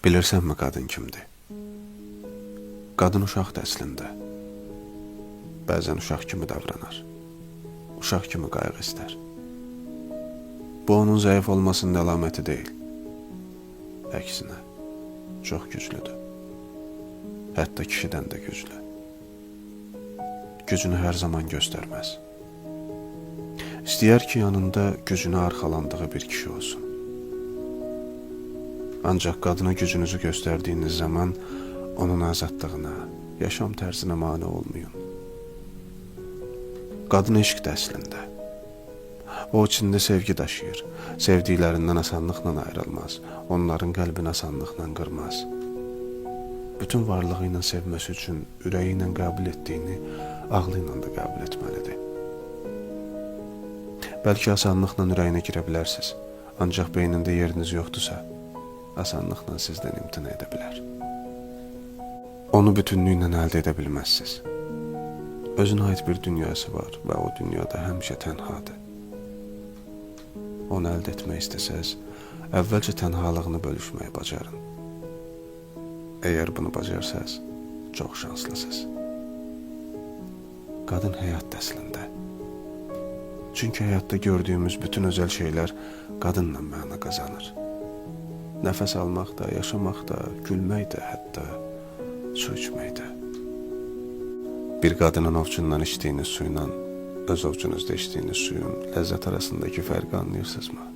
Bilirsənmi qadın kimdir? Qadın uşaqdır əslində. Bəzən uşaq kimi davranar. Uşaq kimi qayğı istər. Bu onun zəif olmasının əlaməti deyil. Əksinə, çox güclüdür. Hətta kişidən də güclü. Gücünü hər zaman göstərməz. İstəyər ki, yanında gücünə arxalandığı bir kişi olsun. Ancaq qadına gücünüzü göstərdiyiniz zaman onun azadlığına, yaşam tərzinə mane olmayın. Qadın eşqdir əslində. O içində sevgi daşıyır. Sevdiklərindən asanlıqla ayrılmaz. Onların qəlbini asanlıqla qırmaz. Bütün varlığı ilə sevməsi üçün ürəyi ilə qəbul etdiyini ağlı ilə də qəbul etməlidir. Bəlkə asanlıqla ürəyinə girə bilərsiniz. Ancaq beynində yeriniz yoxdursa, asanlıqla sizdən imtina edə bilər. Onu bütünlüklə əldə edə bilməzsiniz. Özünə aid bir dünyası var və o dünyada həmişə tənhadır. Onu əldə etmək istəsəz, əvvəlcə tənhalığını bölüşməyi bacarın. Əgər bunu bacarsaz, çox şanslısınız. Qadın həyatdır əslində. Çünki həyatda gördüyümüz bütün özəl şeylər qadınla məna qazanır. Nəfəs almaq da, yaşamaq da, gülmək də, hətta su içmək də. Bir qadının ovcundan içdiyiniz suyla öz ovcunuzda içdiyiniz suyun ləzzət arasındakı fərqi anlayırsınızmı?